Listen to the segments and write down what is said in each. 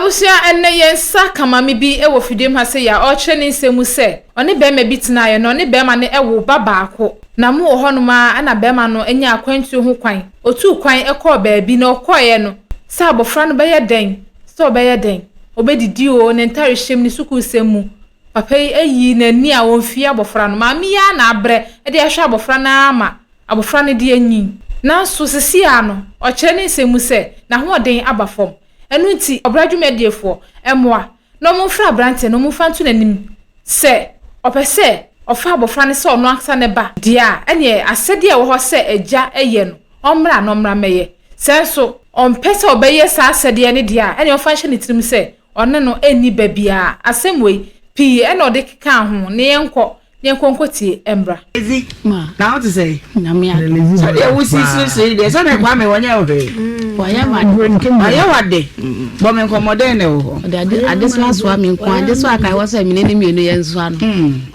Abusua, ɛnnɛ yɛn nsa ka maame bi wɔ fidiem ha sei a ɔrekyerɛ ne nsɛm mu sɛ ɔne barima bi tenaeɛ na ɔne barima no woo ba baako. Na mo wɔ hɔnom ara na barima no nyaa akwantuo ho kwan. Ɔtuu kwan kɔɔ baabi na ɔkɔeɛ no sɛ abɔfra no bɛyɛ dɛn, sɛ ɔbɛyɛ dɛn, ɔbɛdidi oo, ne ntarehyɛm, ne sukuusɛm mu. Papa yi ayi n'ani a ɔmfii abɔfra no. Maame yi ara na abrɛ de ahwɛ abɔfra no ara ma abɔfra no de anyin. Nanso seesei ara no, ɔkyerɛ ne nsɛm mu sɛ n'ahoɔden aba fam. Ɛno nti, ɔbra dwumadiefoɔ mmoa na wɔmfrɛ aberanteɛ no na wɔmfa nto n'anim sɛ ɔpɛ sɛ ɔfa abɔfra no sɛ ɔno ankasa ne ba deɛ a, ɛnneɛ asɛdeɛ a ɛwɔ hɔ sɛ agya yɛ no, ɔmmra na ɔmmra mmɛyɛ. Sɛ nso ɔmpɛ sɛ ɔbɛyɛ saa asɛdeɛ no deɛ a, ɛnneɛ ɔmfa nhyɛ ne tirim sɛ ɔne no nni ba biara. Asɛm wei, pii na ɔde kekaa ho, na yɛnkɔ na yɛnkɔ nkɔtie mmra. Lizzy, Ma. na wo te sɛn? Nyame adom. Sɛdeɛ wo si seresere yi deɛ, sɛdeɛ Kwame wɔnyɛ wo hwee. Wayɛ me ade. Wayɛ wo ade. Bɔ me nkɔmmɔ, dɛn na ɛwɔ hɔ? Ɔde ade adesoa asoa me nko ara. Adesoa a ka ɛwɔ sɛ mene ne mmienu yɛ nsoa no,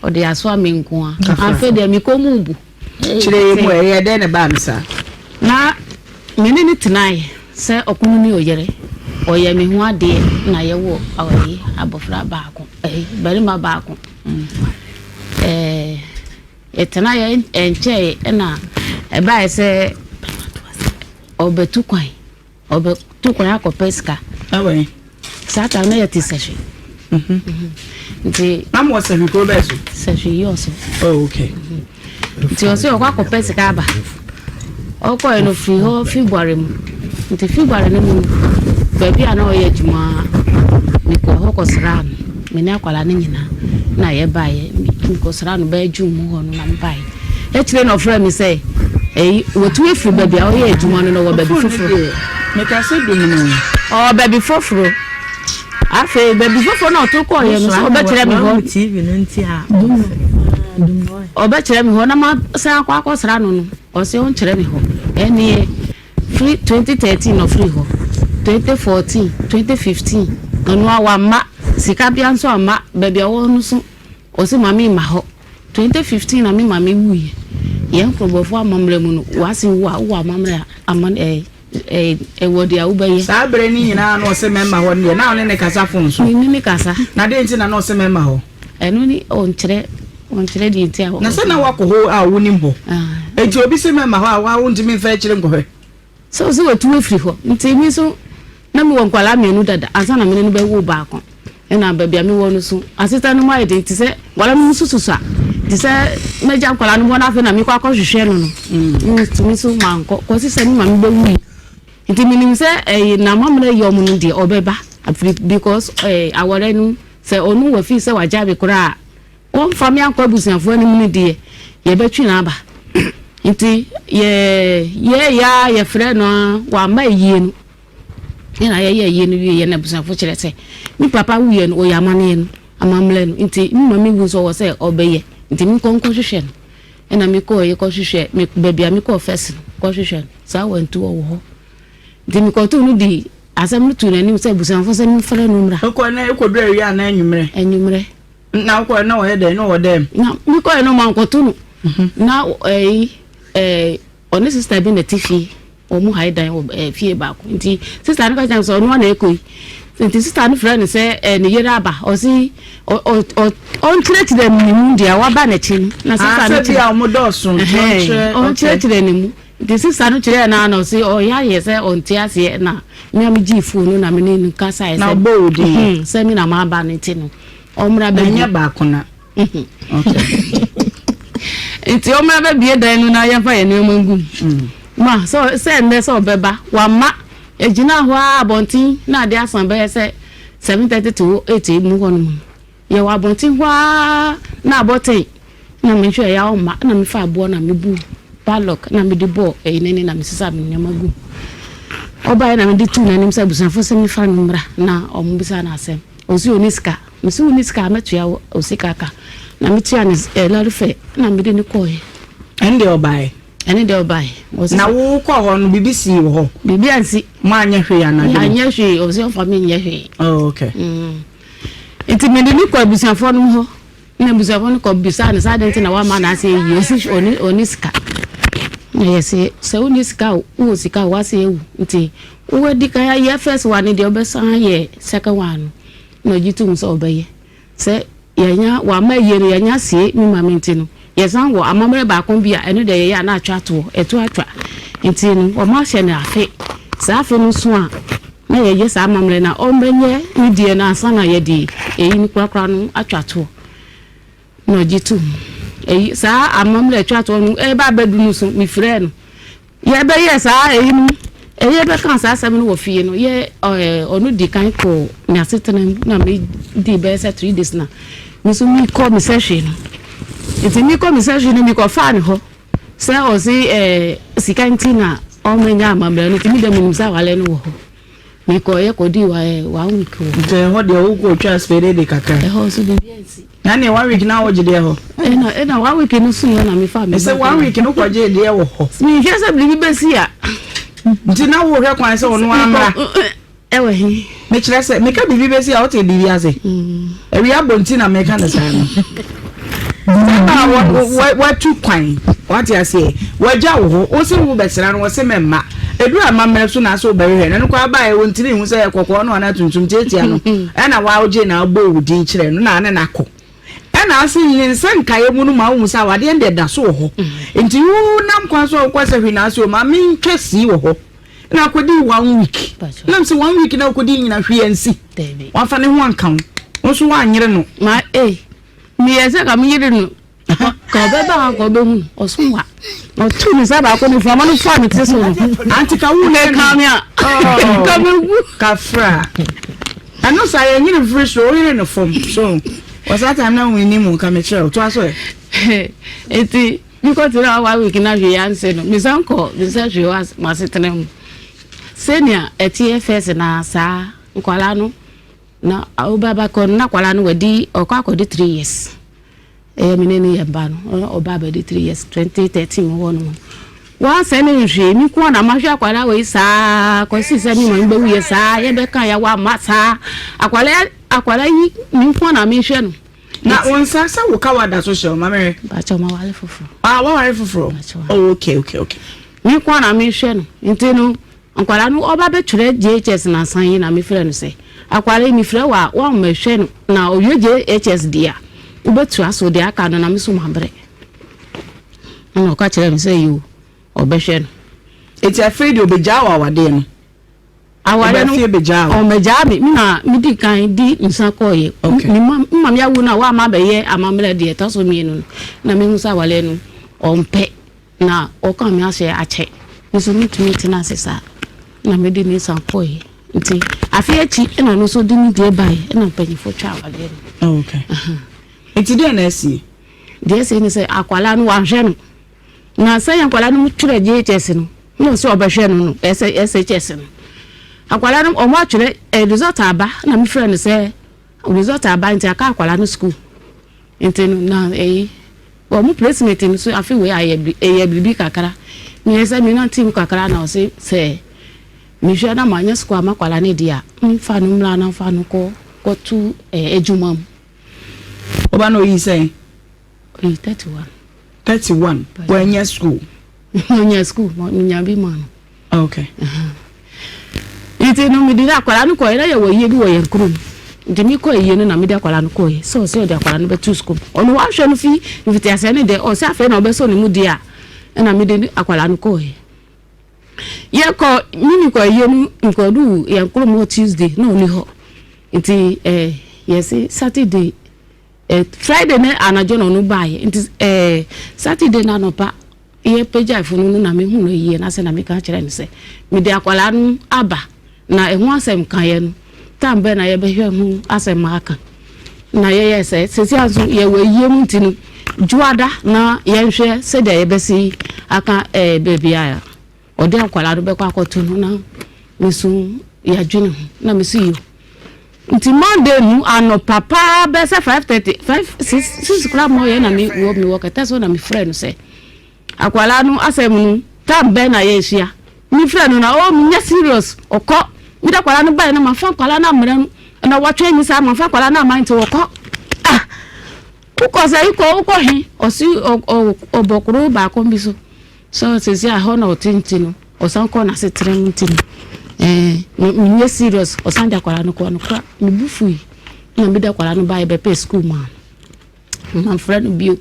ɔde asoa me nko ara. Afei deɛ me kɔn mu bu. Kyerɛ yɛn mu ɛ, ɛyɛɛ dɛn na ɛbaa no saa? Na me ne no tenaeɛ sɛ ɔkunu ne ɔyere. Ɔyɛɛ me ho adeɛ na yɛwoo ayi abɔfra baako, ayi barima baako. Ɛɛ yɛtenaeɛ ɛnkyɛeɛ ɛna ɛbaeɛ sɛ ɔbɛtu kwan. Ɔbɛtu kwan akɔpɛ sika. Ɛwɔ he? Saa time na yɛte Sahwi. Mhm. Nti. Na mo wɔ Sahwi kuro bɛɛ so? Sahwi yɛ ɔso. Oh, okay. Nti ɔsɛ ɔkɔ akɔpɛ sika aba. Ɔkɔɛ no firi hɔ February mu. Nti February no mu no, baabi a na ɔyɛ adwuma mekɔɔ hɔ kɔsraa no. Me ne akwadaa no nyinaa na yɛbaeɛ. Mekɔsraa no bɛyɛ June mu hɔ no na mebaeɛ. Akyire na ɔfrɛɛ me sɛ ɛyi watu afiri baabi a ɔyɛ adwuma no na ɔwɔ baabi foforɔ. Meka sɛ dum no. Ɔwɔ baabi foforɔ. Afei baabi foforɔ na ɔto kɔɔeɛ no sɛ ɔbɛkyerɛ me hɔ. Ɔbɛkyerɛ me hɔ na masan akɔ akɔsra no no ɔsɛ ɔnkyerɛ me hɔ. Ɛneɛ firi 2013 na ɔfiri hɔ 2014 2015 ɔno a wamma sika bia nso amma baabi a ɔwɔ no so Ɔse ma me mma hɔ. 2015 na me maame wuiɛ. Yɛn nkorɔbɔfoɔ amammerɛ mu no, w'ase wu a, wowɔ amammerɛ a, aman ɛɛ ɛɛ ɛwɔ deɛ wobɛyɛ. Saa berɛ no nyinaa na ɔse mɛmma hɔ no deɛ, na wo ne no kasa fon so? Me ne no kasa. Na deɛn nti na na ɔse mɛmma hɔ? Ɛno ne ɔnkyerɛ, ɔnkyerɛ deɛ nti a. Na sɛ na woakɔ hɔ a wonim hɔ? Enti obi se mɛmma hɔ a, wo a wontumi mfa akyire nkɔhwɛ? Sɛ ɔsɛ watu afiri hɔ nti me nso na mewɔ nkwadaa mmienu dada ansa na mene no bɛwo baako ɛna baabi a mewɔ no so asetena no mu ayɛ den te sɛ nkwadaa no mu nso susua te sɛ mɛgya nkwadaa no hɔ na afei na mekɔ akɔhwehwɛ no no ntumi so mankɔ kɔsi sɛ me maame bɛwui nti menim sɛ ɛyi na mammerɛ yɛ ɔmo no deɛ ɔbɛba afiri because ɛɛ awɔrɛ no sɛ ɔno wafi sɛ wagya me koraa Wɔmfa me ankɔ abusuafoɔ anim no deɛ, yɛbɛtwe no aba. Nti yɛyɛeɛ ara yɛfrɛɛ no ara, wamma ayie no. Ɛna yɛyɛ ayie no wieeɛ na abusuafoɔ kyerɛ sɛ me papa wuiɛ no, ɔyɛ amanneɛ no, amammerɛ no. Nti me maame wu nso ɔwɔ sɛ ɔbɛyɛ. Nti menkɔ nkɔhwehwɛ no. Ɛna mekɔeɛ kɔhwehwɛ, me baabi a mekɔɔ first no, kɔhwehwɛ no. Saa wantu ɔwɔ hɔ. Nti mekɔtoo no dii asɛm no too n'anim sɛ abusuafoɔ sɛ memfrɛ no mmra. Wokɔe no wokɔduru awia anaa anwummerɛ? Anwummerɛ. Na wokɔɛ na ɔyɛ dɛn? Na ɔwɔ dɛm? Na mekɔɛ no mankɔto no. Na ɛyi ɛɛ ɔne sista bi na ɛte fie. Wɔn ha dan wɔ ɛɛ fie baako. Nti sista no ka kyerɛ me sɛ ɔno na ɛkɔ yi. Nti sista no frɛ no sɛ ɛɛ ne yere aba. Ɔsi ɔ ɔ ɔ ɔnkyerɛkyerɛ ne mu deɛ waba n'akyi no. Na sista no kyerɛ. Asɛ bi a wɔn dɔɔso. Ɛhɛn ɔnkyerɛkyerɛ ne mu. Nti sista no kyerɛɛ no ara na ɔsi ɔyɛ ayɛ sɛ ɔnte aseɛ na me a megyee fon no na me ne no kasaeɛ sɛ. Na ɔbɔ wo din. Sɛ me na maba no nti no. Ɔmmra bɛbie. Ɛnyɛ baako na. Nti ɔmmra bɛbie dan no na yɛmfa yɛn nneɛma ngu mu. Mm. Ma sɛ sɛ nnɛ sɛ ɔbɛba wamma ɛgyina hɔ ara abɔnten na ade asan bɛyɛ sɛ 7:30 to 8 mu hɔ nom. Yɛwɔ abɔnten hɔ ara na abɔten na mehwɛ ɛyɛ ɔmma na mefa aboɔ na mebu padlock na mede bɔɔ ɛyi n'ani na mesesa me nneɛma gu mu. Ɔbaeɛ na mede tuu n'anim sɛ abusuafoɔ sɛ mefa no mmra na ɔmo bisa no asɛm. Ɔse ɔnni sika. Mese wonni sika a mɛtua wo sika ka. Na metua ne lɔre fɛ na mede no kɔeɛ. Ɛne deɛ ɔbaeɛ? Ɛne deɛ ɔbaeɛ. Na wo kɔɔ hɔ no biribi sii wɔ hɔ? Biribi ansi. Moanyɛ hwee anadwo no? Anyɛ hwee, ɔse ɔmfa me nyɛ hwee. Oh, okay. Mm. Nti mede no kɔ abusuafoɔ no hɔ. Na abusuafoɔ no kɔ bisaa no sɛ adɛn nti na wamma n'ase ayi. Ɔse ɔnni sika. Na yɛse sɛ wonni sika a wowɔ sika a w'ase awu nti. Wadi kan ayɛ first one no deɛ wobɛsan ayɛ second one no na ɔgye tom sɛ ɔbɛyɛ. Sɛ yɛanya wamma ayie no yɛanya asie me maame nti no yɛsan wɔ amammerɛ baako bi a ɛno deɛ yɛyɛ a na atwa atoɔ ɛto atwa nti no wɔahyɛ no afe saa afe no so a na yɛyɛ saa amammerɛ no a ɔmmɛyɛ ne deɛ no ansa na yɛde ɛyi no korakora no atwa toɔ na ɔgye tom ɛyi saa amammerɛ atwa toɔ no ɛba abɛdu no so mefrɛ no Yɛbɛyɛɛ saa eyi no, yɛbɛkaa saa asɛm no wɔ fie no, yɛ ɛɛ ɔno di kan kɔɔ n'asetena mu na me di bɛyɛ sɛ 3 days na me nso me kɔ me sɛhwee no. Nti me kɔ me sɛhwee no me kɔ faa ne hɔ sɛ ɔse ɛɛ sika nti na ɔmɛnya amammerɛ no nti me deɛ menim sɛ awale no wɔ hɔ. Me kɔ yɛ kɔ di ɛɛ one week wɔ hɔ. Nti ɛhɔ deɛ wokɔ twa spede de kakra. Ɛhɔ nso biribi ansi. Na ne one week na wogye deɛ hɔ. Ɛna ɛna one week no so yɛ na mefa me. Ɛsɛ one week no kɔgye deɛ wɔ hɔ. Mehwɛ sɛ biribi bɛsi a. Nti na wohwɛ kwan sɛ ɔno amra. Ɛwɔ he. Mekyerɛ sɛ meka biribi bɛsi a wote biribi ase. Awia bɔ nti na meka no saa no. Sɛ watu kwan wate aseɛ wagya wo hɔ wo se wo bɛsra no wɔ se mɛmma ɛduru amammerɛ so na asɛ wobɛhwehwɛ no ɛno koraa baeɛ wɔntimi hu sɛ kɔkɔɔ no anaa tuntum tiatia no ɛna wogye na wobɔ wo din kyerɛ no na ne nakɔ ɛna ase ne nsa nkaeɛ mu no ma wohu sɛ awadeɛ no deɛ da so wɔ hɔ nti wonam kwan so a wokɔ sɛ hwee na ase o ma mentwa sii wɔ hɔ na akɔdi one week nam sɛ one week na wokɔdi nyina hwee ansi wamfa ne ho anka wo wo nso woanyere no ma eh meyɛ sɛ ka meyere no ka ɔbɛba ha ka ɔbɛhu no ɔso wa ɔto ne nsa baako ne mframa no faa ne tiri so no anti ka wo na ka me a ka mewu kafra ɛno saa yɛnyere mfiri soro woyere no fam so wɔ saa time na wo anim ka mekyerɛ wo toa so ɛ nti mekɔtena one week na hwee anse no mesan kɔ mensa hwee wɔ m'asetena mu sɛnea ɛteɛ fɛs na saa nkwalaa no na wobɛba kɔ no na akwalaa no wadi ɔkɔ akɔdi 3 years. Ɛyɛ me ne ne yɛ ba no ɔba abɛdi 3 years, 2013 wɔ no wansɛ ne nhwee. Mi nko na mahwɛ akwadaa wei saa kɔsi sɛ mi maame bɛwu yɛ saa yɛbɛka yɛ wa ma saa akwadaa yi mi nko na mehwɛ no. Na wo nsa sɛ wo ka wada so hyɛ wo ma mehwɛ. Bàtchɛ ɔma wale foforɔ. Ah, waware foforɔ. Oh, okay. Mi nko na mehwɛ no nti no nkwadaa no ɔba bɛtwerɛ JHS nansan yi na mefrɛ no sɛ akwadaa yi mefrɛ wɔ a wɔmmɛhwɛ no na ɔwie JHS deɛ a wobɛtua so deɛ aka no na me so mabrɛ. Ɛna ɔka kyerɛ me sɛ yo, ɔbɛhwɛ no. Eti afei deɛ ɔbɛgyaa wɔ awadeɛ no? Awadeɛ no ɔmɛgyaa me. Me na medi kan di nsa kɔɔyɛ. Me ma me awu no a wama bɛyɛ amammerɛ deɛ ɛtɔ so mmienu no na mehu sɛ awadeɛ no ɔmpɛ na ɔka me ahyɛ akyɛ me nso metumi tena ase saa na mede ne nsa kɔɔyɛ. Nti afe akyi ɛna ɔno nso de ne deɛ baeɛ ɛna mpanyinfoɔ twa awadeɛ no. Okay. Nti deɛ na asie? Deɛ asie ne sɛ akwalaa no wahwɛ no na sɛ yɛn akwalaa no twerɛ JHS no na ɔsɛ ɔbɛhwɛ no SHS no akwalaa no ɔmo atwerɛ result aba na mefrɛ no sɛ result aba nti aka akwalaa no school nti no na ɛyi ɔmo placement no so afe wei ayɛ ɛyɛ biribi kakra meyɛ sɛ menante mu kakra na ɔse sɛ mehwɛ na manyɛ sukuu ama akwalaa no deɛ a mfa no mmra na mfa no kɔ kɔto adwuma mu. Ɔba na oyi sɛn? Oyi 31. 31 wanya school? Ɔnya school, menya bi ma no. Okay. Nti no mede akwadaa no kɔɛ na yɛwɔ yie bi wɔ yɛn kurom nti mekɔ yie no na mede akwadaa no kɔɛ sɛ ɔsɛ ɔde akwadaa no bɛto sukuu. Ɔno wahwɛ no fi mfitiaseɛ ne deɛ ɔsɛ afei na ɔbɛsɔ ne mu deɛ a ɛna mede akwadaa no kɔɛ. Yɛkɔ mimi kɔ yie no nkɔdu yɛn kurom hɔ Tuesday na ɔni hɔ nti yɛsi Saturday, Friday ne anadwo na ɔno baayɛ nti Saturday na anɔpa yɛpagya funu no na mehu no yie na sɛ na meka kyerɛ no sɛ mede akwadaa no aba na ɛho asɛm kaeɛ no tam bɛn na yɛbɛhwɛ ho asɛm aka na yɛyɛ sɛ sɛsi nso yɛwɔ yie mu nti no dwoada na yɛnhwɛ sɛdeɛ yɛbɛsi aka baabi a ɔde akwadaa no bɛkɔ akɔto no na meso yɛadwene ho na meso yi nti Monday mu anɔpa paa bɛyɛ sɛ 5:30, 5, 6, 6 koraa ma ɔyɛ na me wɔ me wɔ kɛtɛ so na mefrɛ no sɛ akwadaa no asɛm no tam bɛn na yɛahyia. Mefrɛ no na ɔ menyɛ serious ɔkɔ mede akwadaa no baeɛ na mafa akwadaa no ammerɛ no na watwɛn mi saa mafa akwadaa no ama nti wɔkɔ. Ah, wokɔ sɛ wokɔ wokɔ he? Ɔsi ɔbɔ koro baako bi so sɛ sɛsi a hɔ na ɔte nti no ɔsan kɔ n'asetena mu nti no. Ɛɛ menyɛ serious ɔsan de akwadaa no kɔ no kora me bu fui na mede akwadaa no baeɛ bɛpɛ sukuu maa no mamfrɛ no bio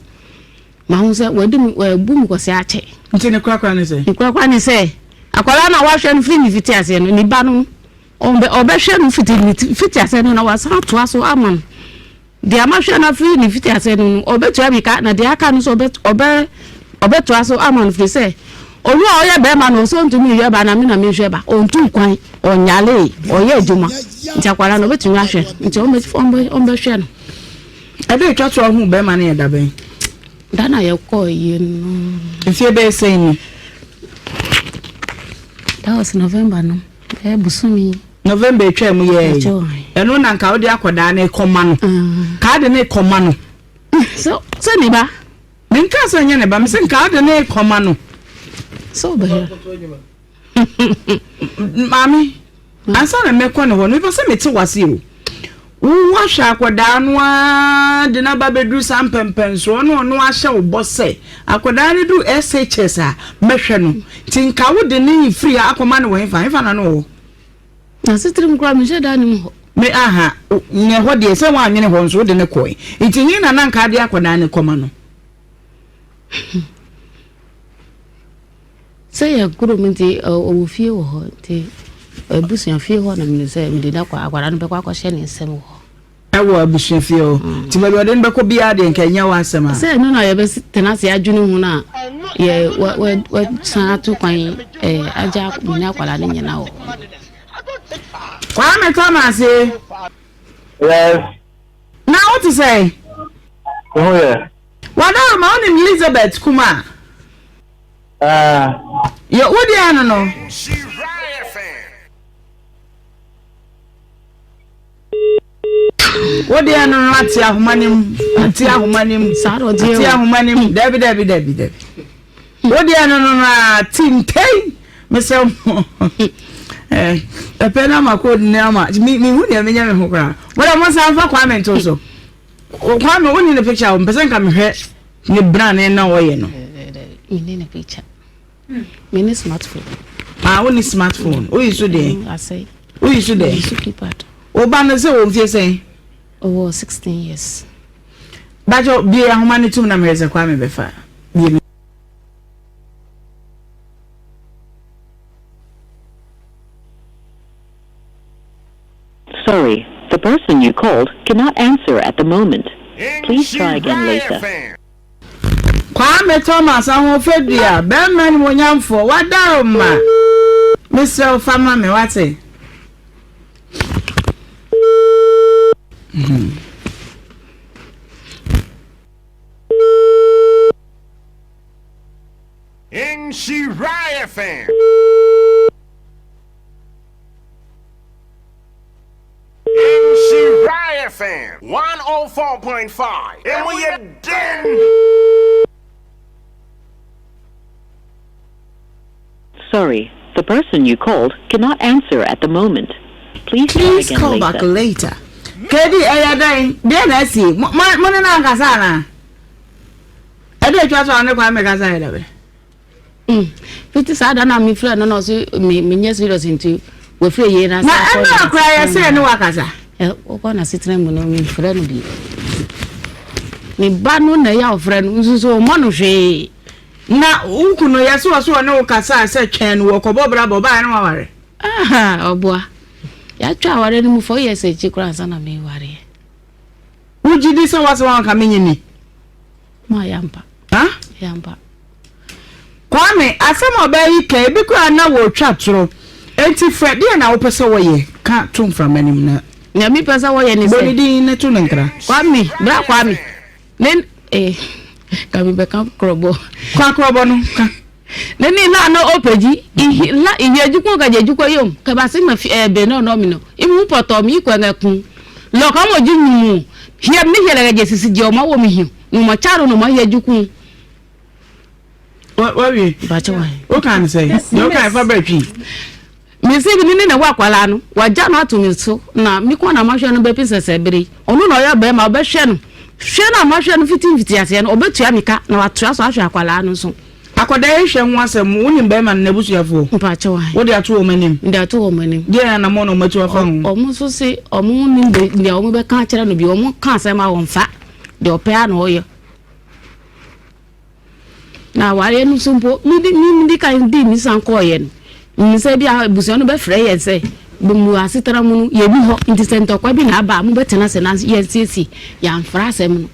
mahu sɛ wadi me wabu me kɔsɛ akyɛ. Nti ne korakora ne sɛ? Ne korakora ne sɛ akwadaa no a wahwɛ no firi ne fiti aseɛ no ne ba no ɔbɛhwɛ no fiti ne fiti aseɛ no na wasan atoa so ama no. Deɛ mahwɛ no afiri ne mfitiaseɛ no no, ɔbɛtua me ka, na deɛ aka no nso, ɔbɛ, ɔbɛ, ɔbɛtoa so ama no, firi sɛ, ɔno a ɔyɛ barima no, ɔsɛ ɔntumi nhwɛ ba, na me na mehwɛ ba. Ɔntu kwan, ɔnyalee, ɔyɛ adwuma, nti akwadaa no, ɔbɛtumi ahwɛ no, nti ɔmmɛ, ɔmmɛ, ɔmmɛhwɛ no. Ɛda a ɛtwa toɔ a wohuu barima no yɛ da bɛn? Da no a yɛkɔɔ yie no. Mfeɛ bɛyɛ sɛn ni? That was November no, bɛyɛ bosome. November atwaa mu yɛɛ yi ɛno na nka wode akɔdaa no kɔma no mm. kaa de ne kɔma no sɛ ne ba menka sɛ nyɛ ne ba mesɛ nka wode ne kɔma no sɛ wobɛhwɛ maame ansa na mɛkɔ ne hɔ no mepɛ sɛ mete wase o woahwɛ akɔdaa no ara de no aba bɛduru saa mpɛmpɛnsoɔ na ɔno ahyɛ wo bɔ sɛ akɔdaa no duru shs a mɛhwɛ no nti nka wode ne firi akɔma no wɔ hefa hefa na no wɔ N'asetena mu koraa menhyɛ da nnim hɔ. Me aha, na ɛhɔ deɛ sɛ woannwene hɔ nso wode no kɔe. Nti he na na nka ade akwadaa no kɔma no? Sɛ yɛ kurom nti ɔwɔ fie wɔ hɔ nti abusua fie hɔ na menim sɛ mede no akɔ akwadaa no bɛkɔ akɔhyɛ ne nsam wɔ hɔ. Ɛwɔ abusua fie hɔ. Nti baabi a ɔde no bɛkɔ biara deɛ nka ɛnyɛ w'asɛm a. Sɛ ɛno na yɛbɛtena ase adwene ho no a, yɛ wa wa wasan ato kwan ɛɛ agya mene akwadaa no nyinaa wɔ hɔ. Kwame Thomas e. Yes. Na wo te sɛn? Me ho yɛ. Wadaroma wonim Elizabeth Kuma? Ah. Yɛ wo deɛ ano no. Wo deɛ no no ate ahoma no mu ate ahoma no mu ate ahoma no mu dabi dabi dabi dabi wo deɛ no no no ate ntɛn mesɛ mo ɛpɛ na ama code ne ama mi mi hu deɛ menya me ho koraa mo deɛ mo nsa nfa Kwame nto so Kwame wo ni ne picture o mpɛ sɛ nka mehwɛ ne bra ne na ɔyɛ no. Mi ni ne picture. Me ni smartphone. Ah, wo ni smartphone. Wo yi so deɛ? Mm, asɛe. Wo yi so deɛ? Me so keypad. Wo ba no sɛ wɔ mfie sɛn? Ɔwɔ 16 years. Bajo, bie ahoma no tum na mehwɛ sɛ Kwame bɛfa. Bie no. Sorry, the person you called cannot answer at the moment. Please try again later. Kwame Thomas Ahofadua, bɛrima animuonyamfoɔ, w'adaroma, mesrɛ wo fa ma me, wate? Nhyira FM. Nhyira FM 104.5 Emu yɛ den. Sorry, the person you called cannot answer at the moment. Please try Please again call back later. later. Kedi ɛyɛ dɛn? Deɛ na asi? Mo mo ne no ankasa anaa? Ɛde atwa so a ne kwan mekasa yɛ dɛbɛ. Mm. Fiti saa da na me frɛ no na ɔse me menyɛ serious nti wafiri yie na Na ɛno akora yɛ sɛ ne wakasa. Ɛ wokɔ na setena mu no me frɛ no bi. Me ba no na ɛyɛ ɔfrɛ no nso so ɔmmɔ no hwee. Na wo kunu yɛ sɛ ɔso ɔne wo kasa sɛ twɛn no wɔkɔbɔ bra bɔ ɔbaa ne waware. Aha ɔboa. Yɛatwa aware no mu 4 years akyi koraa ansa na mewareɛ. Wogye di sɛ w'asɛm a wanka menye ni? Ma yampa. Ha? Yampa. Kwame, asɛm a ɔbaa yi ka, ebi koraa na wɔretwa toro. Enti frɛ, deɛ na wopɛ sɛ wɔyɛ? Ka to mframa no mu na. Nea mepɛ sɛ wɔyɛ ne sɛ. Bɔ ne din na to no nkra. Kwame, bra Kwame. Ne eh, ka mebɛka korɔbɔ. Ka korɔbɔ no, ka. Ne ni la no opeji ihi la ihi ejukun ka jejukwa yom ka ba si ma fi eh be no no mi no imu pɔtɔ mi ikwe nga kun lɔ ka mo ji nyumu hie mi hie la je sisi je o ma wo mi hi no ma charo no ma hie jukun. Wawie. Bakyɛ wa. O kan sɛ. Deɛ o kan fa bɛ twi. Mese me ne na ɛwɔ akwadaa no, wagya no ato me so na me kɔn na mahwɛ no bɛpi sɛsɛ bere yi. Ɔno na ɔyɛ ɔbarima, ɔbɛhwɛ no. Hwɛ no a mahwɛ no fiti mfitiaseɛ no, ɔbɛtua me ka na watoa so ahwɛ akwadaa no nso. Akwadaa yi hwɛ ho asɛm, wonim bɛrima no n'abusuafoɔ? Mpakyɛw ahe. Wode ato wɔn anim? Mede ato wɔn anim. Deɛn anammɔn na wɔatu afa ho? Wɔn nso se wɔn nim deɛ wɔn bɛka akyerɛ no bi, wɔn ka asɛm a wɔmfa, deɛ ɔpɛ ara na ɔyɛ. Na awareɛ no nso mpo, medi medi kan dii me san kɔɔeɛ no, menim sɛ bi a abusua no bɛfrɛ yɛn sɛ mu asetena mu no yɛnni hɔ nti sɛ ntɔkwa bi na aba a mobɛtena ase na yɛnsiesie. Yɛamfrɛ asɛm no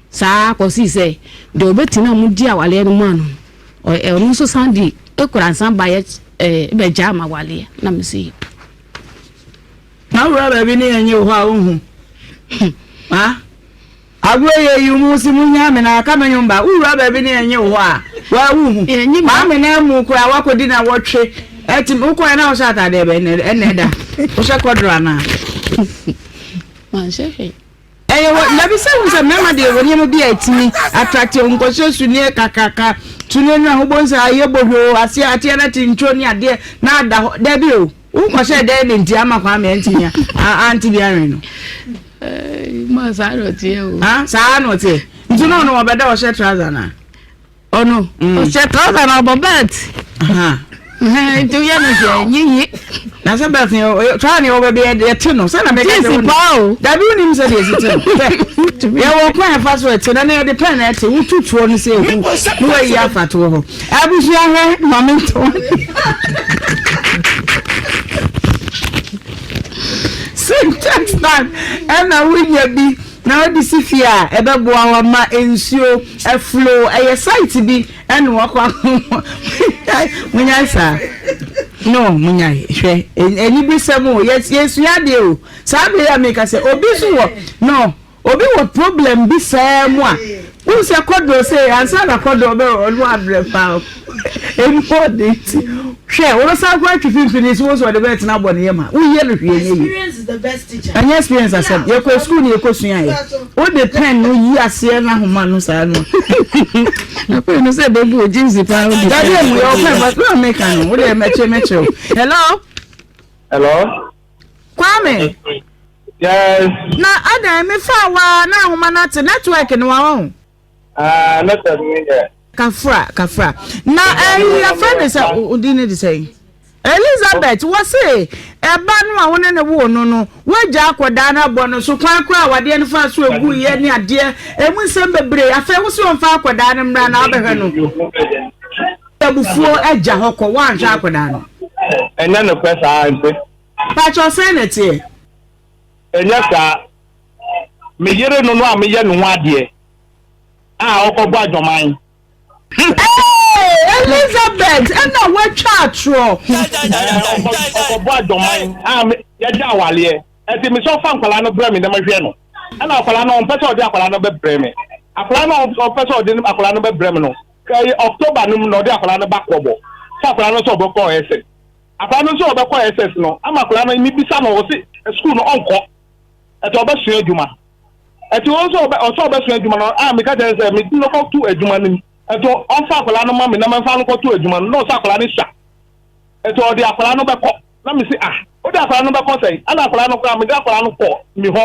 saa ara kɔsii sɛ deɛ ɔbɛtena mu di awareɛ no mu ano no, ɔno nso san de kura nsa baeɛ bɛgyaa m'awareɛ na mese yɛ. Na wura baabi ne yɛn nye wo hɔ a wonhu. Ha? Agorɔ yɛ yi mu si mu hia me na aka me nwom ba. Wowura baabi ne yɛn nye wo hɔ a wa wonhu. Maame na mu koraa wakɔdi na wɔtwe. Ɛti wokɔɛ na wohyɛ ataadeɛ bɛn ɛna ɛda. Wohyɛ kɔdoro anaa? Manhyɛ hwee. Ɛyɛ wɔ dabi sɛ wohu sɛ mmarima deɛ wɔ nneɛma bi a ɛtumi attract wɔn nkɔhyɛ sunie kakraka sunie no a wobɛhu sɛ ayɛ bohwoo aseɛ ateɛ na te ntwo ne adeɛ na ada hɔ dabi o wonkɔhyɛ dɛn ne nti ama Kwame antumi ante bi anwe no ma saa na ɔteɛ o saa na ɔteɛ nti na ɔno ɔbɛda ɔhyɛ trouser na Ɔno ɔhyɛ trouser na ɔbɔ belt. Nti woyɛ no hwɛ nyiyi. Na sɛ belt ni trouser ni ɔbɛ bi yɛte no sɛ na mɛka sɛ wo paa o. Dabi wonim sɛ deɛ esi te no. Yɛwɔ kwan ɛfa so ɛte na na yɛde pɛn na ɛte wotu toɔ no sɛ ehu na wayi afa toɔ hɔ. Abusua hwɛ maame ntɔn. Syntax tank ɛna wonya bi. Na wode si fie a ɛbɛboa wo ama nsuo aflow. Ɛyɛ site bi ɛna wakɔ akɔ munyae saa no munyae hwɛ aniberesɛm o yɛsua adeɛ o saa bere a meka sɛ obi nso wɔ no obi wɔ problem bi saa mu a wohu sɛ kɔdɔ sɛ ansa na kɔdɔ bɛ ɔno abrɛ paa emu ɔde nti hwɛ wɔbɛsan kɔ atwi finfini so wɔn so ɔde bɛtena abɔ ne yam a woyɛ no hwee nyɛ yie ɛnyɛ experience asɛm yɛkɔ sukuu ne yɛkɔ sua yɛ wode pen no yi aseɛ na ahoma no saa no afei no sɛ bɛbu o jeans paa wode dabi emu yɛ ɔpɛ ba na meka no wode mɛkyɛ mɛkyerɛ o hello hello Kwame yes na adan mefa wa na ahoma no ate network no wa ho Ah, network ni yɛ. Kafra, kafra. Na ɛyi eh, yɛfrɛ ne sɛ odi ne de sɛn? Elizabeth, wɔse ɛba no a wo ne ne woo no no, woagya akɔdaa no abɔ no so kwan koraa a wadeɛ no fa so egu yɛ ne adeɛ, emu nsɛm bebree. Afei wo se ɔmfa akɔdaa no mmra na wabɛhwɛ no. Abufuo agya hɔ kɔ, woanhwɛ akɔdaa no. Ɛnyɛ nokorɛ saa nti. Pakyɛ sɛn na ɛteɛ? Ɛnyɛ saa. Me yere no no a meyɛ ne ho adeɛ a ɔkɔbɔ adwaman. Hey, Elizabeth, ɛna woatwa atorɔ. Ɔkɔbɔ adwaman a yɛgya awaleɛ. Ɛti me sɛ ɔfa nkwadaa no brɛ me na mɛhwɛ no. Ɛna akwadaa no ɔmpɛ sɛ ɔde akwadaa no bɛbrɛ me. Akwadaa no ɔmpɛ sɛ ɔde akwadaa no bɛbrɛ me no. Ɛyɛ October no mu na ɔde akwadaa no ba kɔbɔ. Sɛ akwadaa no sɛ ɔbɛkɔ ɛsɛ. Akwadaa no nso ɔbɛkɔ SS no ama akwadaa no mebisa no ɔse sukuu no ɔnkɔ ɛti ɔbɛsua adwuma ɛti wɔn nso ɔbɛ ɔsɛ ɔbɛsua adwuma no a meka kyerɛ sɛ mede no kɔto adwuma no mu ɛti ɔmfa akwadaa no ma me na mɛmfa no kɔto adwuma no na ɔsɛ akwadaa no sua ɛti ɔde akwadaa no bɛkɔ na mese ah wode akwadaa no bɛkɔ sɛn ɛna akwadaa no koraa mede akwadaa no kɔ mi hɔ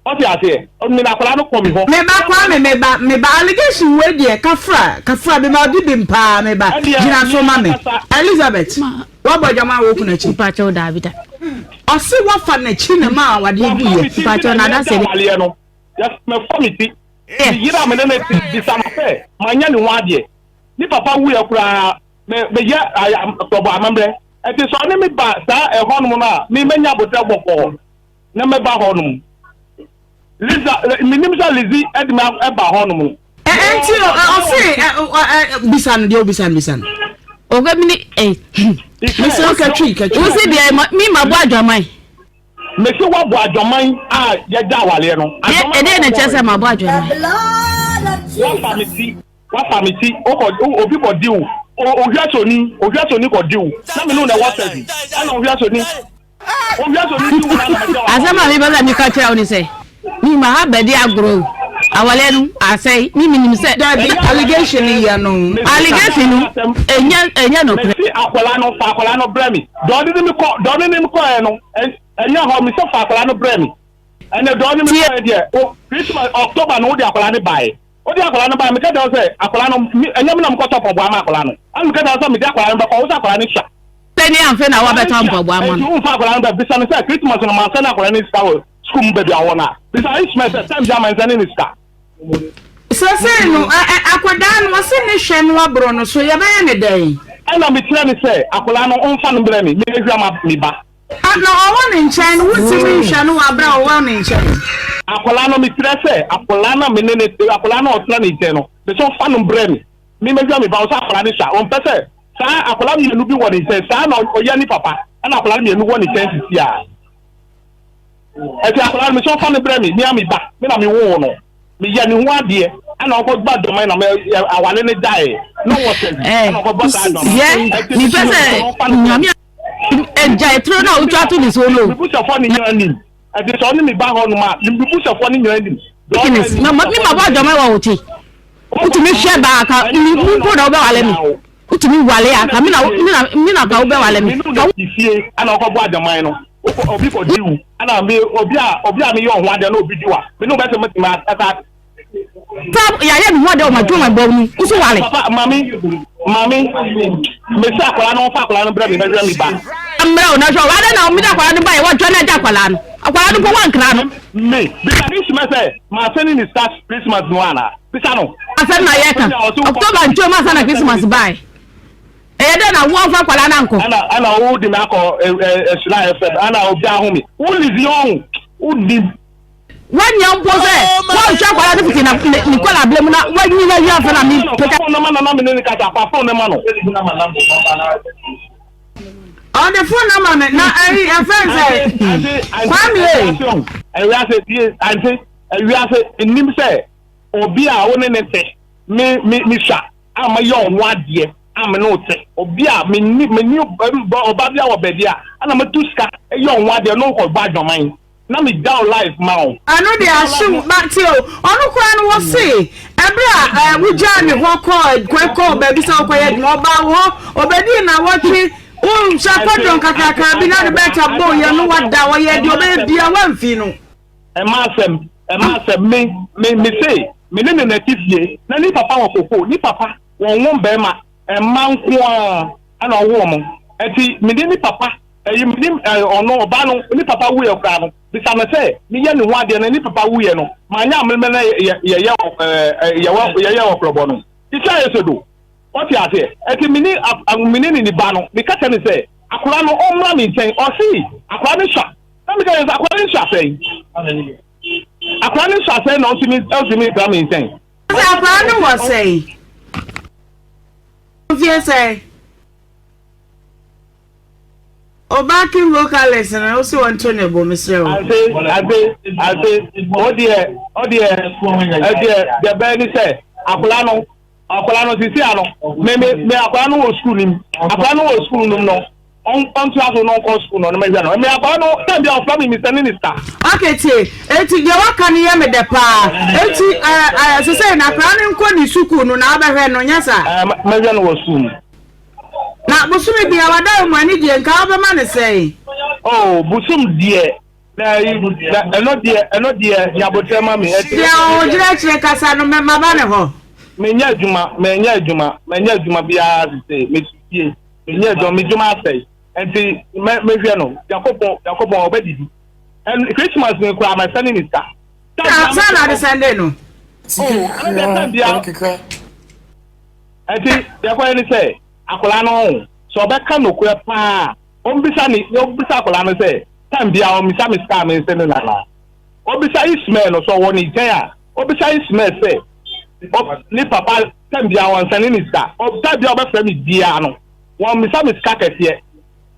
Ɔte aseɛ? Ɔde akwadaa no kɔ me hɔ. Me ba Kwame me ba me ba allegation wei deɛ kafra kafra me ba ɔdi bem paa me ba gyina so ma me Elizabeth wabɔ adwaman wɔ okunu akyi. Mpakyɛw daabi da. Ɔse wafa n'akyi na ma awadeɛ gu yɛ. Mpakyɛw na adasɛ ne. Awadeɛ no mɛfa me ti me yere a me ne no te bisa no sɛ manyɛ ne ho adeɛ ne papa wuiɛ koraa me meyɛ tɔbɔ amammerɛ ɛti sɛ ɔne me ba saa ɛhɔ nom no a me mɛnya abotrɛ bɔkɔɔ. na mɛba hɔ nom. Liza, menim sɛ Lizzy de me ɛba hɔ nom. Ɛnti no, ɔse, bisa no deɛ obisa no, bisa no. Ɔkɛ mi ni ɛ. Mese ɔkɛ twi, kɛ twi. Wosi deɛ mi ma bɔ adwaman. Mese wabɔ adwaman a yɛgya awaleɛ no. Ɛdeɛ na kyerɛ sɛ ma bɔ adwaman. Wafa me ti, wafa me ti, okɔ obi kɔ di wo. Ohwɛsoni, ohwɛsoni kɔ di wo. Na me no na ɛwɔ sɛbi. Ɛna ohwɛsoni. Asɛm a mepɛ sɛ meka kyerɛ wo ne sɛ, mema ha bɛdi agorɔ o, awaleɛ no asɛe, me menim sɛ. Dabi, allegation no yɛ no. Allegation no, ɛnyɛ ɛnyɛ nokorɛ. Mesi akwadaa no, fa akwadaa no brɛ me. Deɛ ɔde ne me kɔ, deɛ ɔde ne me kɔɛ no, ɛnyɛ hɔ, mesɛ fa akwadaa no brɛ me. Ɛnɛ deɛ ɔde me kɔɛ deɛ, o, Christmas, October no wode akwadaa no baeɛ. Wode akwadaa no bae, meka kyerɛ wo sɛ akwadaa no, me, ɛnyɛ me na mekɔtɔ mpaboa ma akwadaa no. Ɛna meka kyerɛ wo sɛ mede akwadaa no bɛkɔ, wo sɛ akwadaa no sua. Sɛ ne amfe na woabɛtɔ mpaboa ama no. Enti womfa akwadaa no bɛ, bisa no sɛ Christmas no mansɛne akwadaa no sika wɔ sukuu mu baabi a ɔwɔ no a. Bisa Ishmael sɛ time biara mansɛne no sika. Sesei no, ɛ, ɛ, akwadaa no, ɔse ne hwɛ no aborɔ no so, yɛbɛyɛ no dɛn? Ɛna mekyerɛ no sɛ akwadaa no ɔmfa no mbrɛ me, mehwɛ ma me ba. A Na ɔwɔ ne nkyɛn no, wontumi nhwɛ no wɔ abere a ɔwɔ ne nkyɛn. Akwadaa no, mekyerɛ sɛ akwadaa no a me ne no te, akwadaa no a ɔtena ne nkyɛn no, mese ɔmfa no mbrɛ me, me mɛhwɛ me ba, ɔsɛ akwadaa no sua, ɔmpɛ sɛ saa akwadaa mmienu bi wɔ ne nkyɛn, saa na ɔyɛ ne papa, ɛna akwadaa no mmienu wɔ ne nkyɛn sisi a. Ɛti akwadaa no, mese ɔmfa no brɛ me, me a me ba, me na mewoo no. Meyɛ ne ho adeɛ ɛna ɔkɔ ba dɔman na mɛ awale ne gyae na ɔwɔ sɛ ɛna ɔkɔ bɔ saa dɔman. Yɛ mepɛ sɛ nyame agyae turo no a wotwa to ne so no. Mebusafoɔ ne nyinaa nim ɛti sɛ ɔne me ba hɔ nom a mebusafoɔ ne nyinaa nim. Sickness ma me ma bɔ adwaman wɔ wo kyi wotumi hwɛ baa ka me mpo na wobɛwale me wotumi wale a ka me na me na ka wobɛwale me. Ka wo fie ɛna ɔkɔ bɔ adwaman no obi kɔ di wu ɛna me obi a obi a meyɛ ɔho adeɛ na obi di wa me ne wobɛsɛ mɛtumi akasa Sa yɛayɛ me ho adeɛ wɔ m'adwaman bɔ mu nso wale. Papa mame mame mese akwadaa no ɔmfa akwadaa no brɛ me mɛhwɛ me ba. Mmerɛ wo na hwɛ ɔwɔ adɛn na ɔmede akwadaa no baeɛ wɔdwane agya akwadaa no akwadaa no mpo wankra no. Me bisa ne sima sɛ masɛne ne sika Christmas no anaa bisa no. Asɛm na yɛka October ntwam ansa na Christmas baeɛ ɛyɛ dɛn na woamfa akwadaa no ankɔ. Ɛna ɛna wo de me akɔ ɛhyira FM ɛna obi aho me wo livi ɔho wo nim. Wanya mpo sɛ wɔnhwɛ akwadaa no fiti na ne ne nkwadaa mu na wanyi na wia afɛ na mi peka. Phone ma nana mi ne ne kasa fa phone ma no. Ɔde phone nama me na ɛyi ɛfɛn sɛ Kwame e. Ɛwiase tie ante ɛwiase nnim sɛ obi a wo ne ne te me me me sua a ma yɛ ɔho adeɛ a me ne wo te obi a me ni me ni ɔba bi a wɔ baabi a ɛna me tu sika yɛ ɔho adeɛ no nkɔ bɔ adwaman. Na me gya wo life ma wo. Ɛno deɛ ahyew ba tie o ɔno koraa no wɔse ɛberɛ a ɛɛ wogyaa ne hɔ kɔɔ kwan kɔɔ baabi sɛ wokɔyɛ adwuma ɔbaa wo hɔ ɔbɛdii nnawɔtwe wohyɛ kɔdɔn kakraka bi na de bɛta bɔ yɛ no wada ɔyɛ deɛ ɔbɛyɛ bia wamfi no. Ɛma asɛm ɛma asɛm me me me se me ne no na ɛte fie na ne papa wɔ koko ne papa wɔn wo bɛrima mma nko ara ɛna ɔwo wɔn ɛti me ne ne papa Ɛyi menim ɛɛ ɔno ɔbaa no ne papa wuiɛ koraa no bisa no sɛ meyɛ ne ho adeɛ no ne papa wuiɛ no manyɛ amemɛ na yɛ yɛyɛ ɛɛ yɛwɔ yɛyɛ ɔkorɔbɔ no titi ayɛ sɛ do ɔte aseɛ ɛti mene mene ne ne ba no meka kyɛ ne sɛ akora no ɔmmra me nkyɛn ɔse akora no sua na meka kyɛ sɛ akora no sua sɛn akora no sua sɛn na ɔntumi ɔntumi mbra me nkyɛn. Sɛ akora no wɔ sɛn mfie sɛn. O backing vocalist no wo se wɔnto ne bo mesrɛ wo. Ase ase ase o deɛ o deɛ ɛdeɛ deɛ bɛyɛ ni sɛ akwadaa no akwadaa no sisi ano me me me akwadaa no wɔ sukuu nim akwadaa no wɔ sukuu nim no ɔntua so na ɔnkɔ sukuu no ɔno mɛhwɛ no me akwadaa no sɛ bi a ɔfra mi mi sɛ ne ne sika. Okay tie eti deɛ waka no yɛ me dɛ paa eti ɛɛ ɛɛ sese na akwadaa no nkɔ ne sukuu no na abɛhwɛ no nyɛ saa. Ɛɛ mɛhwɛ no wɔ sukuu mu. Na bosome biara wada mu ani deɛ nka wobɛma no sɛn? Oh bosom deɛ na na ɛno deɛ ɛno deɛ nyabotrɛ ma me. Deɛ ɔgyinakyerɛ kasa no mɛ maba ne hɔ. Menyɛ adwuma menyɛ adwuma menyɛ adwuma biara sese mesi fie menyɛ adwuma me dwuma asɛe nti mɛ mehwɛ no Nyankopɔn Nyankopɔn ɔbɛdidi ɛn Christmas no koraa mɛsɛne ne sika. Saa na ade sɛnde no. Oh ɛno deɛ sɛn bia. Ɛnti deɛ ɛkɔyɛ ne sɛ, akwadaa no ɔho, sɛ ɔbɛka nokorɛ paa a, ɔmbisa ne, ɔmbisa akwadaa no sɛ, time biara ɔmmisa me sika a mense no no anaa? Ɔbisa Ismael no, sɛ ɔwɔ ne nkyɛn a, ɔbisa Ismael sɛ, ɔ, ne papa time biara ɔnsɛne ne sika, ɔ, time biara ɔbɛfrɛ me biara no, wɔmmisa me sika kɛseɛ.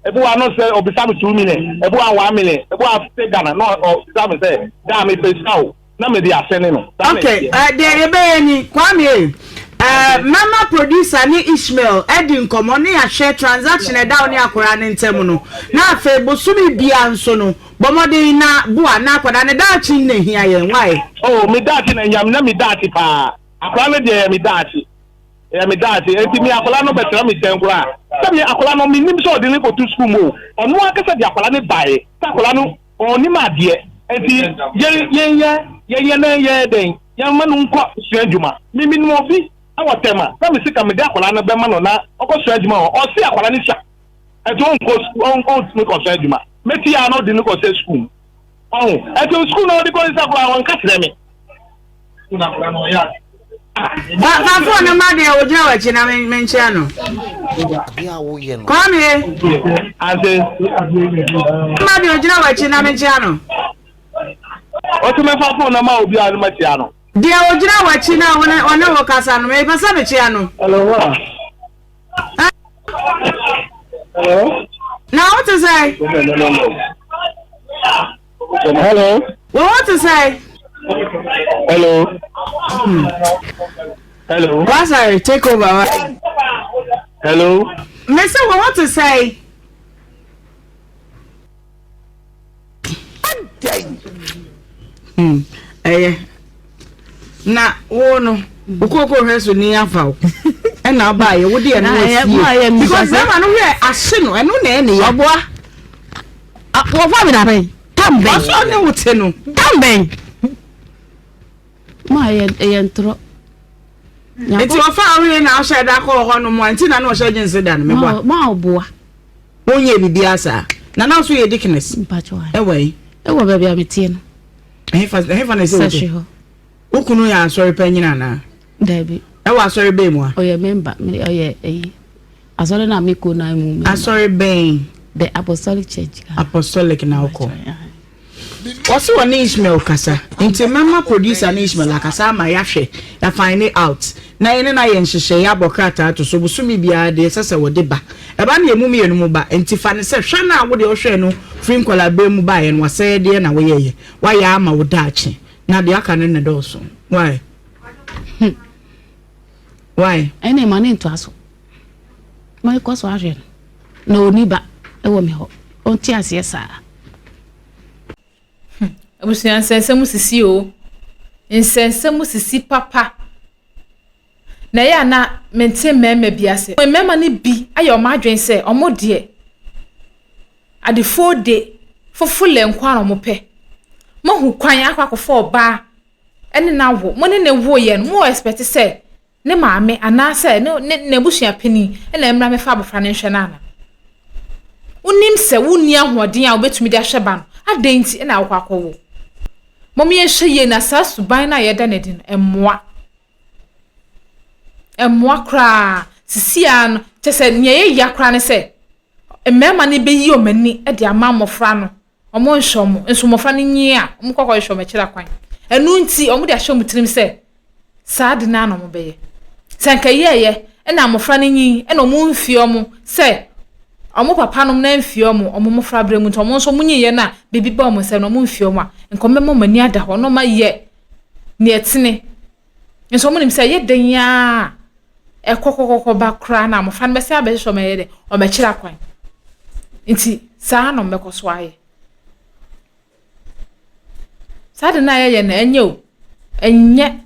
Ebi wɔ ano sɛ ɔbisa me 2 million, ebi wɔ 1 million, ebi wɔ 50 Ghana, na ɔbisa me sɛ, daa mepɛ sika o. Na mede asɛne no. Saa na Okay, ɛteɛ. eh, deɛ yɛbɛyɛ ni, Kwame eh, eh, mɛma producer ne Ishmael adi nkɔmmɔ ne yɛahwɛ transaction a ɛda wo ne akwadaa no ntam no. Na afei bosome biara nso no, bɔ mmɔden na boa na akwadaa no daakye na ehia yɛn. Why? Oh, me daakye na ehia me, na me daakye paa. Akwadaa no deɛ ɛyɛ me daakye. Ɛyɛ me daakye. Enti me akwadaa no bɛtena me nkyɛn koraa. Sɛ me akwadaa no, mennim sɛ ɔde no kɔto sukuu mu o. Ɔno ankasa de akwadaa no baeɛ sɛ akwadaa no Ɔnnim adeɛ, enti yɛn yɛnyɛ yɛnyɛ na yɛyɛ dɛn? Yɛmma no nkɔ sua adwuma. Me menim obi wɔ Tema na me sika mede akwadaa no bɛma no na ɔkɔ sua adwuma wɔ hɔ. Ɔse akwadaa no sua ɛnti ɔnkɔ sukuu ɔntumi kɔ sua adwuma. Meti a na ɔde no kɔ sɛ sukuu mu. Ɔho ɛnti sukuu na ɔde kɔ sɛ akwadaa ɔnka kyerɛ me. Sukuu na akwadaa no ɔyɛ ade. Fa phone no ma deɛ ɔgyina w'akyi na menkyia no. Kwame. Ase. Ma deɛ ɔgyina w'akyi na menkyia no. Ɔte mɛfa phone no ma obi a no makyia no. Deɛ ɔgyina w'akyi na ɔne wo kasa no mepɛ sɛ mekyia no. Hello ma. Hello. Na wo te sɛ? Hello. Wo ho te sɛ? Hello. Hello. Wasare take over. Hello. Mese wo ho te sɛ? Hmm, ɛyɛ na wo no okooko hwɛ so ni afa wo ɛna ɔbaa yɛ wo de ɛno asie because bɛrima no hwɛ ahye no ɛno na ɛne ya. Ɔboa wɔfa mi na bɛn tam bɛn. Ɔsɔ ne wo te no. Tam bɛn. Ma ɛyɛ ɛyɛ ntorɔ. Nti ɔfa awoye na ɔhyɛ da kɔɔ hɔ nom a nti na na ɔhyɛ gyinsi da no meboa. Ma ɔboa. Wonyɛ biribiara saa. Na na nso yɛ deaconess. Ɛwɔ yi. Ɛwɔ baabi a meteɛ no. Ɛhefa ɛhefa na ɛsɛ wote? Sahwe hɔ. Wo kunu yɛ asɔre panyin anaa? Daabi. Ɛwɔ asɔre bɛn mu a? Ɔyɛ member, ɔyɛ ɛyi. Asɔre na mekɔ na mu. Asɔre bɛn? The Apostolic Church. Apostolic na wokɔ. Wɔse wɔne Ishmael kasa nti mɛma producer ne Ishmael akasa ama yɛahwɛ yɛ find out na yɛne no ayɛ nhyehyɛeɛ abɔ krataa ato so bosome biara deɛ ɛsɛ sɛ wɔde ba ɛba no yɛn mu mmienu mu ba nti fa no sɛ hwɛ no a wodeɛ wohwɛɛ no firi nkwadaa berɛ mu baeɛ no wasɛedeɛ na woyɛeɛ woayɛ ama wo daakye na deɛ aka no na ɛdɔɔso why why. Ɛne ma ne ntoa so ma ɛkɔ so ahwɛ no na ɔni ba ɛwɔ me hɔ ɔnte aseɛ saa. Hmm, abusua nsɛnsɛm sisi o. Nsɛnsɛm sisi papa. Na ɛyɛ a na mente mmarima bi ase. Mmarima no bi ayɛ wɔn adwene sɛ wɔn deɛ adefoɔ de fofole nko ara na wɔpɛ. Moahu kwan akɔ akɔfa ɔbaa ne no awo. Mo ne no woeɛ no, mo expect sɛ ne maame anaasɛ ne ne n'abusua panin na ɛmmra mmɛfa abɔfra no nhwɛ no ana? Wonim sɛ wonni ahoɔden a wobɛtumi de ahwɛ ba no, adɛn nti na wokɔ akɔwo? Mom yɛnhwɛ yie na saa suban no a yɛda no adi no, ɛmmoa. Ɛmmoa koraa. Sisi ara no, kyɛ sɛ nea ɛyɛ ya koraa ne sɛ, mmarima no bɛyi wɔn ani de ama mmɔfra no Wɔnhwɛ wɔn, nso mmɔfra no nyin a, wɔkɔ akɔhwehwɛ wɔn akyiri akwan. Ɛno nti, wɔde ahyɛ wɔn tirim sɛ, saa ade no ara na wɔbɛyɛ. Sɛ anka ɛyɛeɛ na mmɔfra no nyin na wɔmfie wɔn sɛ wɔn papanom no amfie wɔn wɔn mmɔfraberɛ mu nti, wɔn nso wɔnyiiɛ no a biribi ba wɔn nsam no wɔmfie wɔn a, nka wɔbɛma wɔn ani ada hɔ na wɔayɛ nea ɛtene. Nso wɔnim sɛ ɛyɛ dɛn ara a, ɛkɔkɔkɔkɔ ba koraa na mmɔfra no bɛsan abɛhwehwɛ wɔn ayɛ dɛ, wɔn akyiri akwan. Nti saa na wɔbɛkɔ so ayɛ. Saa de no a yɛyɛ no ɛnyɛ o, ɛnyɛ.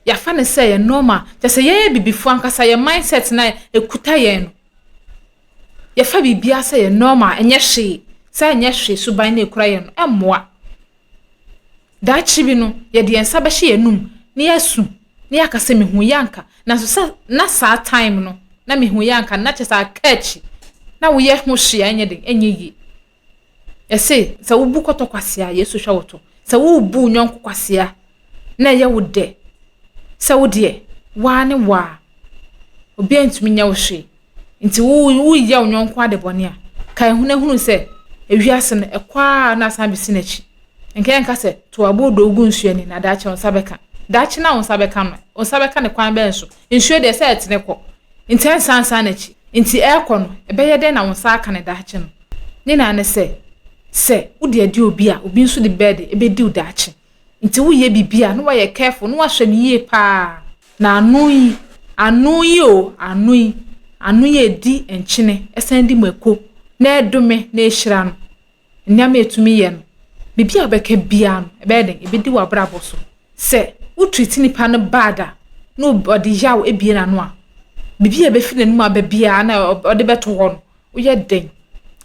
Yɛafa no sɛ ɛyɛ normal. Kyerɛ sɛ yɛn abibifoɔ ankasa yɛn mindset no a ɛkuta yɛn no, yɛfa biribiara sɛ ɛyɛ normal, ɛnyɛ hwee. Sɛ ɛnyɛ hwee suban no a ɛkura yɛn no, ɛmmoa. Daakye bi no, yɛde yɛn nsa bɛhyɛ yɛn anum na yɛasu na yɛaka sɛ mehu yɛ anka. Nanso sɛ na saa time no na mehu yɛ anka no, na kyerɛ sɛ aka akyi. Na woyɛ ho hwee a ɛnyɛ den, ɛnyɛ yie. Yɛse sɛ wobu kɔtɔ kwasea a, Yesu hwɛ wo to. Sɛ worebu wo yɔnko kwasea na ɛyɛ wo dɛ sɛ wo deɛ, waa ne waa, obiara ntumi nyɛ wo hwee. Nti wo woyɛ wo yɔnko ade bɔne a, kae ho na hunu sɛ ewiase no, ɛkɔ ara na asan abɛsi n'akyi. Nka yɛnka sɛ to aboodoo gu nsuo ani na daakye wo nsa bɛka. Daakye no a wo nsa bɛka no, wo nsa bɛka no kwan bɛn so? Nsuo deɛ sɛ ɛtene kɔ, nti ɛnsan nsan n'akyi. Nti ɛrekɔ no, ɛbɛyɛ dɛn na wo nsa aka no daakye no? Ne nyinaa ne sɛ, sɛ wode adi obi a, obi nso de bɛyɛ dɛn? Ɛbɛdi wo daakye. Nti woyɛ biribi a, na woayɛ careful, na woahwɛ no yie paa. Na ano yi, ano yi o, ano yi, ano yi a ɛdi nkyene, ɛsan di mako, na ɛdome, na ɛhyira no, nneɛma a ɛtumi yɛ no, biribi a wobɛka biara no, ɛbɛyɛ den, ɛbɛdi w'abrabɔ so. Sɛ wo treat nipa no bad a, na ɔde yaw abue n'ano a, biribi a ɛbɛfi n'anum aba biara na ɔde bɛto hɔ no, woyɛ dɛn,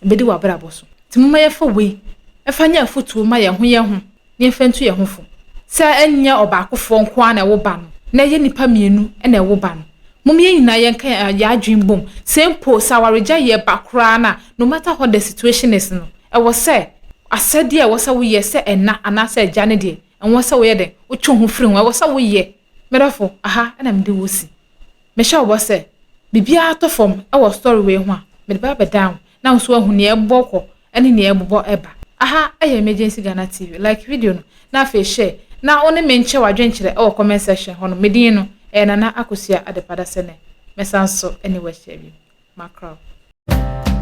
ɛbɛdi w'abrabɔ so. Nti momma yɛmfa wei mfa nyɛ afotuo mma yɛn ho yɛn ho na yɛmfa ntu yɛn ho fo. Sɛ ɛnyɛ ɔbaakofoɔ nko ara na ɛwo ba no, na ɛyɛ nnipa mmienu na ɛwo ba no. Mom yɛn nyinaa yɛnka yɛn adwene mbom. Sɛ mpo sɛ awaregyaeɛ ba koraa no a, no matter what the situation is no, ɛwɔ sɛ asɛdeɛ a ɛwɔ sɛ woyɛ sɛ ɛna anaasɛ agya no deɛ, ɛnwɔ sɛ woyɛ dɛn? Wotwe wo ho firi ho. Ɛwɔ sɛ woyɛ. Me dɔfo, aha na mede wo si. Mehyɛ wo bɔ sɛ, biribiara tɔ fam wɔ story wei ho a, mede bɛba abɛdan wo na wo nso woahu nea ɛbɔ kɔ ne nea ɛbobɔ ba. Aha yɛ Emergency Ghana TV. Like video no na afei share na wo ne me nkyɛ w'adwenkyerɛ wɔ comment section hɔ nom. Me din no ɛyɛ Nana Akosua Adepa Dasene. Mɛsan so ne wo ahyia bio. Makra wo.